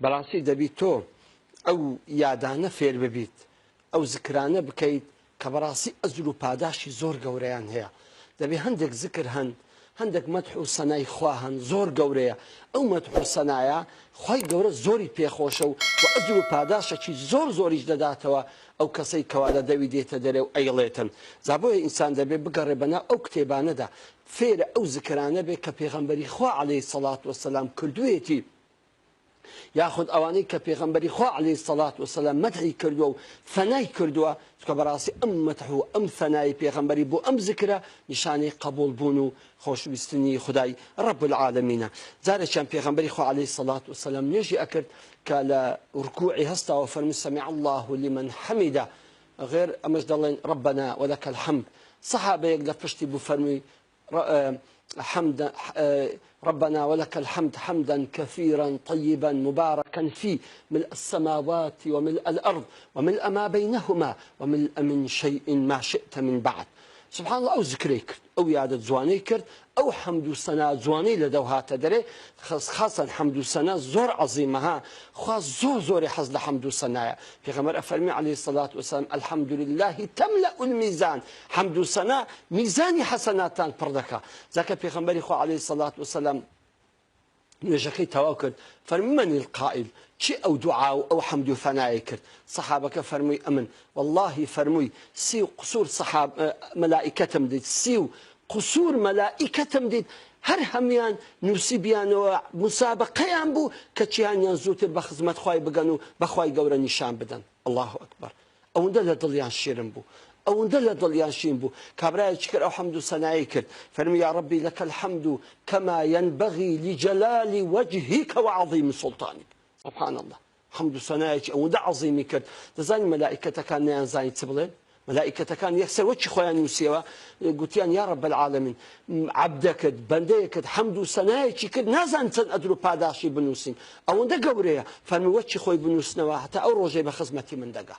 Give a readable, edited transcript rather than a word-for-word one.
بەڕاستی دەبی تۆ ئەو یادانە فێر ببیت، ئەو زکرانە بکەیت کە بەڕاستی ئەجر و پاداشتی زۆر گەورەیان هەیە. دەبێ هەندێک زکر هەن، هەندێک مەدح و سەنای خوا هەن زۆر گەورەیە، ئەو مەدح و سەنایە خوای گەورە زۆری پێ خۆشە و وە ئەجر و پاداشەکی زۆر زۆریش دەداتەوە ئەو کەسەی کەوا لە دەوی دێتە دەرێ و ئەیڵێتن. جا بۆیە ئینسان دەبێ بگەڕێ بەناو ئەو کتێبانەدا فێرە ئەو زکرانە بێ کە پێغەمبەری خوا علیە الصلوە والسلام کردوویەتی، یاخود ئەوانەی کە پێغەمبەری خوا علیە الصلوە والسلام مەدحی کردووە و ثەنای کردووە، چونکە بەڕاستی ئەم مەدح و ئەم ثەنای پێغەمبەری بۆ ئەم زکرە نیشانەی قەبوڵ بوون و خۆشویستنی خودای رب العالمینە. جارێکیان پێغەمبەری خوا علیە الصلوە والسلام نوێژی ئەکرد کە لە ڕکوعی هەستاوە فەرمووی سمع اللە لمن حمده، غێر ئەمەش دەڵێن ربنا ولک الحمد، سەحابەیەک لە پشتی بوو فەرمووی حمدا ربنا ولك الحمد حمدا كثيرا طيبا مباركا فيه ملء السماوات وملء الأرض وملء ما بينهما وملء من شيء ما شئت من بعد. سبحان الله ئەو زکرەی کرد، ئەو یادە جوانەی کرد، ئەو حەمد و سەنا جوانەی لە دەو هاتە دەرێ، خاصەن حەمد و سەنا زۆر عەزیمە ها، خوا زۆر زۆری حەز لە حەمد و سەنایە، پێغەمبەر ئەفەرموێ علیە الصلوة والسلام الحمد للە تملأ المیزان، حەمد و سەنا میزانی حەسەناتتان پڕ دەکا. جا کە پێغەمبەری خوا علیە الصلوة والسلام نوێژەکەی تەواو کرد فەرمووی من القائل کێ ئەو دوعا و ئەو حەمد و ثەنایەی کرد؟ سەحابەکە فەرمووی ئەمن، وەڵڵاهی فەرمووی 30 و قسوور سەحاب مەلائیکەتم دیت، 30 و قسوور مەلائیکەتم دیت هەر هەموویان نووسیبیانەوە مسابەقەیان بوو کە کیانیان زووتر بە خزمەت خوای بگەن و بە خوای گەورە نیشان بدەن. اللە اکبر ئەوەندە لە دڵیان شیرن بوو ئەوەندە لە دڵیان شین بوو کابرایەکی کرد ئەو حەمد و سەنایی کرد فەرمی یا ربی لك الحمد كما ينبغي لجلال وجهك وعظيم سلطانك سبحان الله حەمد و سەنایەکی ئەوەندە عەزیمی کرد دەزانی مەلائیکەتەکان نەیانزانی چ بڵێن مەلائیکەتەکان یەکسەر وەکی خۆیان نووسیەوە گوتیان یا رب العالمین عەبدەکت بەندەیەکت حەمد و سەنایەکی کرد نازان چەند ئەجر و پاداشی بنووسین ئەوەندە گەورەیە فەرمی وەکی خۆی بنووسنەوە هەتا ئەو ڕۆژەی بە خزمەتی من دەگا.